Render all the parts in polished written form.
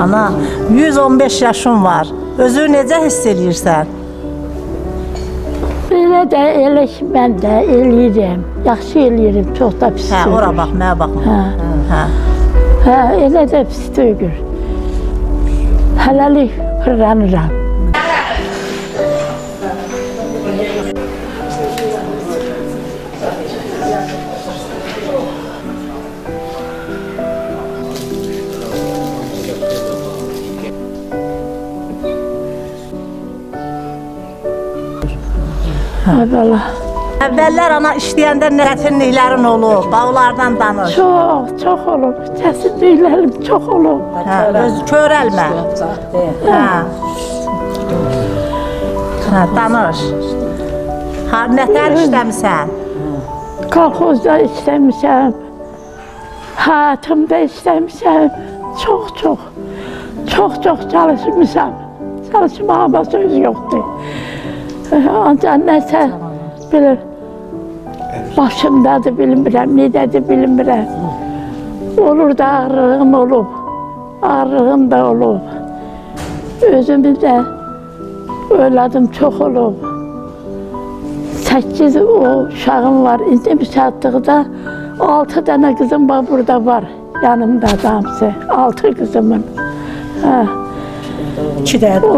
Ana, 115 yaşın var. Özünü necə hiss eləyirsən? Belə də elə ki, mən də eləyirəm. Yaxşı eləyirəm, çox da pis deyil. Hə, ora bax, mənə baxma. Hə. Hə, elə də pis deyil. Hələlik fırlanıram. Əvvəla. Əvvəllər ana işləyəndə nə çətinliklərin olub? Onlardan danış. Çox, çox olub. Çətinliklərim çox olub. Hə, öz körəlmə. Hə. Hə, danış. Ha, nətər işləmisən? Kolxozda işləmişəm. Həyatımda işləmişəm. Çox, çox. Çox, çox çalışmışam. Çalışmağıma söz yoxdur. Ancaq nəsə belə başımdadır, bilmirəm, nədədir bilmirəm. Olur da ağrığım olub, ağrığım da olub. Özümü də övladım çox olub. 8 o uşağım var, indi bir çatdıqda 6 dənə qızım var, burada var, yanımda hamısı, 6 qızımın. Hə.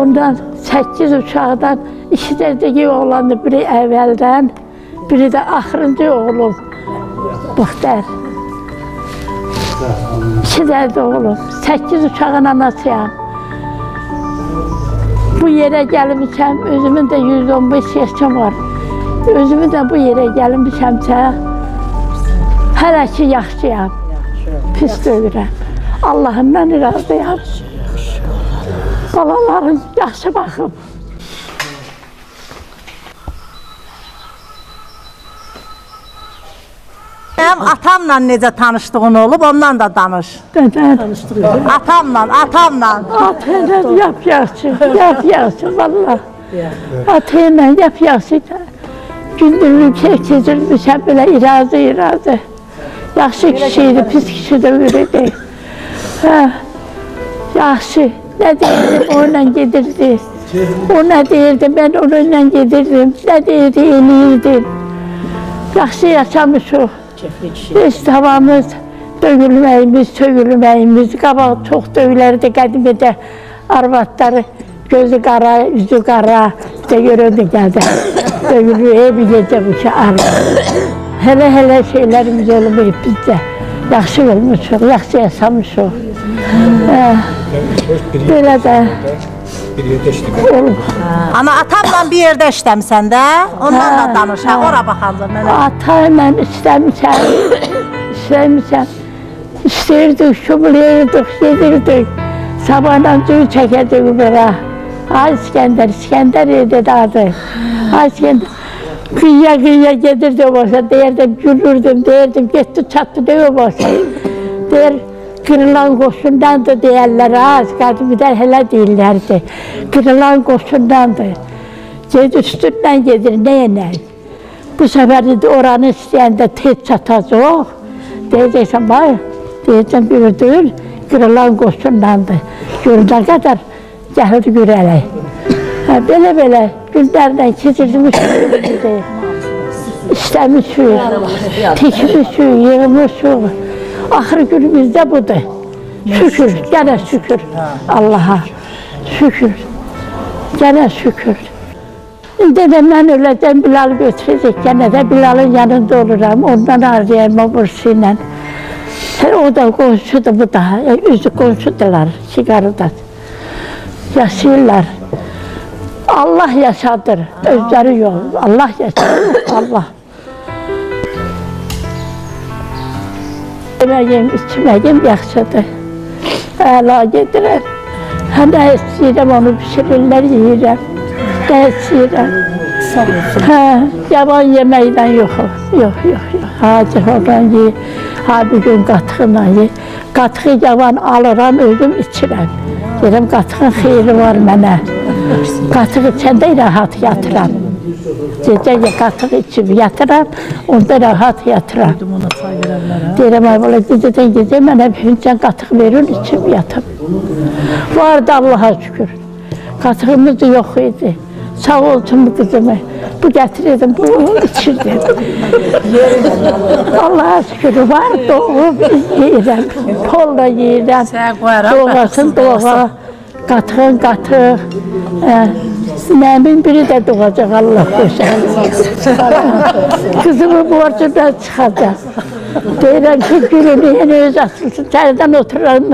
Ondan 8 uşaqdan 2 dədəki oğlandı, biri əvvəldən, biri də axırıncı oğlum, Buxtar. 2 dədə oğlum, 8 uşağın anasıyam. Bu yerə gəlmişəm, özümün də 115 yaşım var. Özümün də bu yerə gəlmişəmsə, hələ ki yaxşıyam, pis deyirəm. Allahımdan razıyam. Balalarım yaxşı baxıb. Mənim atamla necə tanışdığın olub, ondan da danış. Dədən. Atamla, atamla. Atayla yap-yaxşı, yap-yaxşı valla. Atayla yap-yaxşı. Gündürlük keçirmişəm belə irazı, irazı. Yaxşı kişi idi, pis kişi də idi. Hə, yaxşı. Nə deyirdim, onunla gedirdi. O nə deyirdi, mən onunla gedirdim. Nə deyirdi, eləyirdim. Yaxşı yaşamışıq. Heç havamız, döyülməyimiz, söyülməyimiz, qabaq çox döyülərdi qədimidə arvadları, gözü qara, üzü qara, bir də görürdü gəldi. Döyülür, ey bir gecə bu ki, arvad. Hələ-hələ şeylərimiz olmayıb bizdə. Yaxşı olmuşuq, yaxşı yaşamışıq. Belə də olub. Ana, atamla bir yerdə işləmisən də, ondan da danış, hə, ora baxalım mənə. Atayla işləmişəm, işləmişəm. İşləyirdik, şumlayırdık, yedirdik. Sabahla suyu çəkərdik bura. Ay İskəndər, İskəndər dedi adı. Ay İskəndər. Qıyya qıyya gedirdi o olsa, deyirdim, gülürdüm, deyirdim, getdi çatdı deyə o olsa. Deyir, qırılan qoşundandır deyərlər, az qədimdə elə deyirlərdi. Qırılan qoşundandır. Gedir, üstündən gedir, nə enək? Bu səfər dedi, oranı istəyəndə tez çatacaq. Deyəcəksən, bax, deyəcəm, bir qırılan qoşundandır. Gör, nə qədər gəlir görərək. Belə-belə günlərlə keçirmişik, işləmişik, tikmişik, yığmışıq. Axır günümüzdə budur. Şükür, gənə şükür Allaha. Şükür, gənə şükür. İndi də mən öləcəm, Bilalı götürəcək, gənə də Bilalın yanında oluram, ondan arayayım o bursu ilə. O da qonşudur, bu da, üzü qonşudurlar, iki qarıda. Yaşayırlar. Allah yaşadır, özləri yox. Allah yaşadır, Allah. Yeməyim, içməyim yaxşıdır. Əla gedirəm. Hə, nə istəyirəm, onu pişirirlər, yeyirəm. Nə istəyirəm. Hə, yaban yeməkdən yox, yox, yox, yox. Hacı oradan ye, ha bir gün qatıqla ye. Qatığı yaban alıram, özüm içirəm. Deyirəm, qatığın xeyri var mənə. Qatıq içəndə rahat yatıram. Gecə qatıq içib yatıram, onda rahat yatıram. Deyirəm, ay, gecədən gecə mənə bir fincan qatıq verin, içib yatım. Vardı Allaha şükür. Qatığımız da yox idi. Sağ olsun bu qızımı. Bu gətirirdim, bu içirdim. Allaha şükür, var doğub yeyirəm. Polla yeyirəm. Doğasın doğa, qatığın qatıq. Nəmin biri də doğacaq, Allah qoysa. Qızımı borcundan çıxacaq. Deyirəm ki, gülün, yenə öz açılsın, təzədən otururam.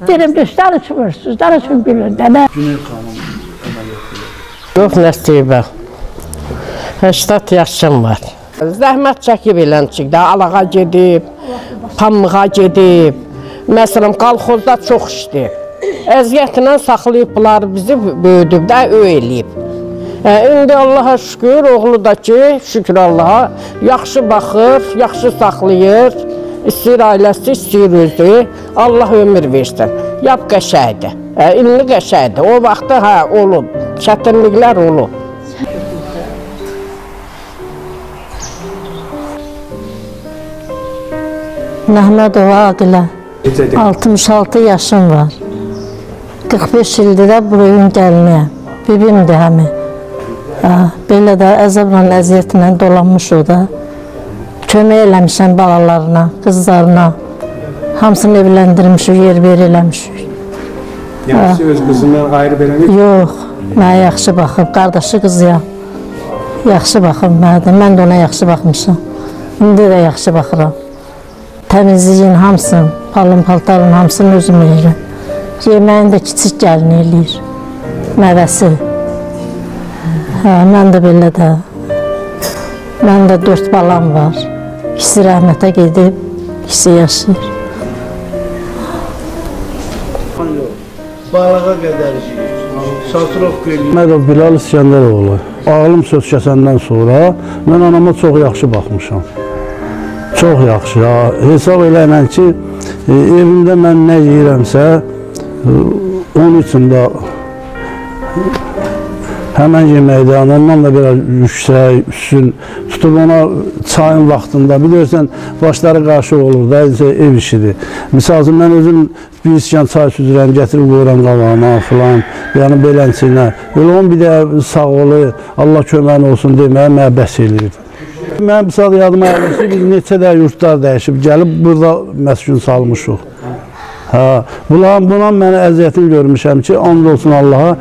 Deyirəm, danışmırsınız, danışın gülün. Güney xanım əməliyyat edir. Yox, Nəsibə. 80 yaşım var. Zəhmət çəkib elənçikdə, alağa gedib, pambığa gedib. Məsələn, kolxozda çox işləyib. Əziyyətlə saxlayıblar bizi, böyüdüb də, öy eləyib. İndi Allaha şükür, oğlu da ki, şükür Allaha, yaxşı baxır, yaxşı saxlayır. İstəyir ailəsi, istəyir özü. Allah ömür versin. Yap qəşəkdir, indi qəşəkdir. O vaxtda hə, olub, çətinliklər olub. Məhmədova Aqilə, 66 yaşım var. 45 ildir də bu evin gəliniyəm. Bibimdir həmi. Belə də əzabla, əziyyətlə dolanmış o da. Kömək eləmişəm balalarına, qızlarına. Hamısını evləndirmişik, yer-ber eləmişik. Yəni siz öz qızından ayrı belə? Yox, mənə yaxşı baxıb, qardaşı qızıyam. Yaxşı baxıb mənə də, mən də ona yaxşı baxmışam. İndi də yaxşı baxıram. Təmizliyin hamısını, palın paltarın hamısını özüm eləyirəm. Yeməyini də kiçik gəlin eləyir, nəvəsi. Hə, mən də belə də, mən də 4 balam var. İkisi rəhmətə gedib, ikisi yaşayır. Balığa qədər satırıq eləyir. Məhmədov Bilal İskəndəroğlu. Ağlım söz kəsəndən sonra mən anama çox yaxşı baxmışam. Çox yaxşı. Hesab eləyən ki, evimdə mən nə yeyirəmsə, onun üçün də həmən yeməkdən, ondan da biraz yüksək, üstün tutub ona çayın vaxtında, bilirsən, başları qarşı olur da, ev işidir. Misal üçün, mən özüm bir içkən çay süzürəm, gətirib qoyuram qabağına filan, yəni belənçinə. Elə onun bir də sağ olu, Allah köməyin olsun deməyə mənə bəs eləyirdi. Mənim bir saat yadıma gəlirsə, biz neçə də yurtlar dəyişib, gəlib burada məskun salmışıq. Hə, buna mənə əziyyətini görmüşəm ki, and olsun Allaha,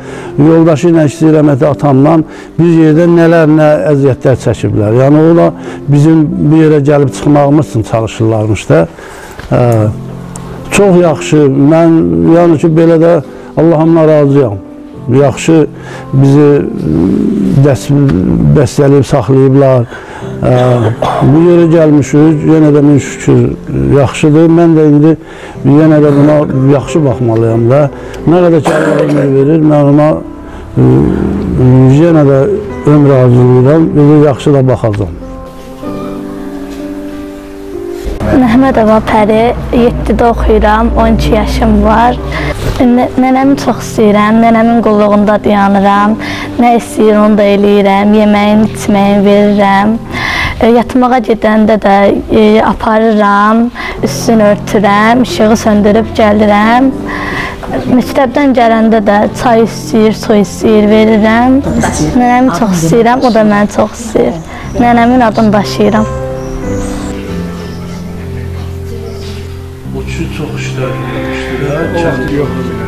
yoldaşı ilə ikisi rəhmətli atamla bir yerdə nələr nə əziyyətlər çəkiblər. Yəni, o da bizim bir yerə gəlib çıxmağımız üçün çalışırlarmış da. Hə, çox yaxşı, mən yəni ki, belə də Allahımla razıyam. Yaxşı bizi bəsləyib, saxlayıblar. Bu yerə gəlmişik, yenə də min şükür yaxşıdır. Mən də indi yenə də buna yaxşı baxmalıyam da. Nə qədər ki Allah ömür verir, mən ona yenə də ömür arzulayıram, yaxşı da baxacam. Məhmədova Pəri, 7-də oxuyuram, 12 yaşım var. Nənəmi çox istəyirəm, nənəmin qulluğunda dayanıram. Nə istəyir onu da eləyirəm, yeməyini, içməyini verirəm. Yatmağa gedəndə də aparıram, üstünü örtürəm, işığı söndürüb gəlirəm. Məktəbdən gələndə də çay istəyir, su istəyir, verirəm. Nənəmi çox istəyirəm, o da məni çox istəyir. Nənəmin adını daşıyıram. O kişi çox işlər eləmişdir, kəndi yox belə.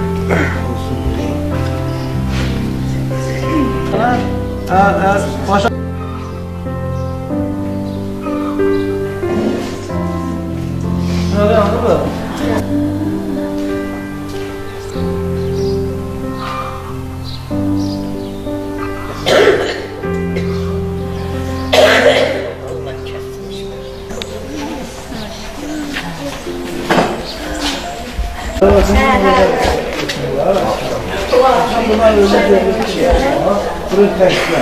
Başa... Bunlar öyle görünür ki, burayı təşkil.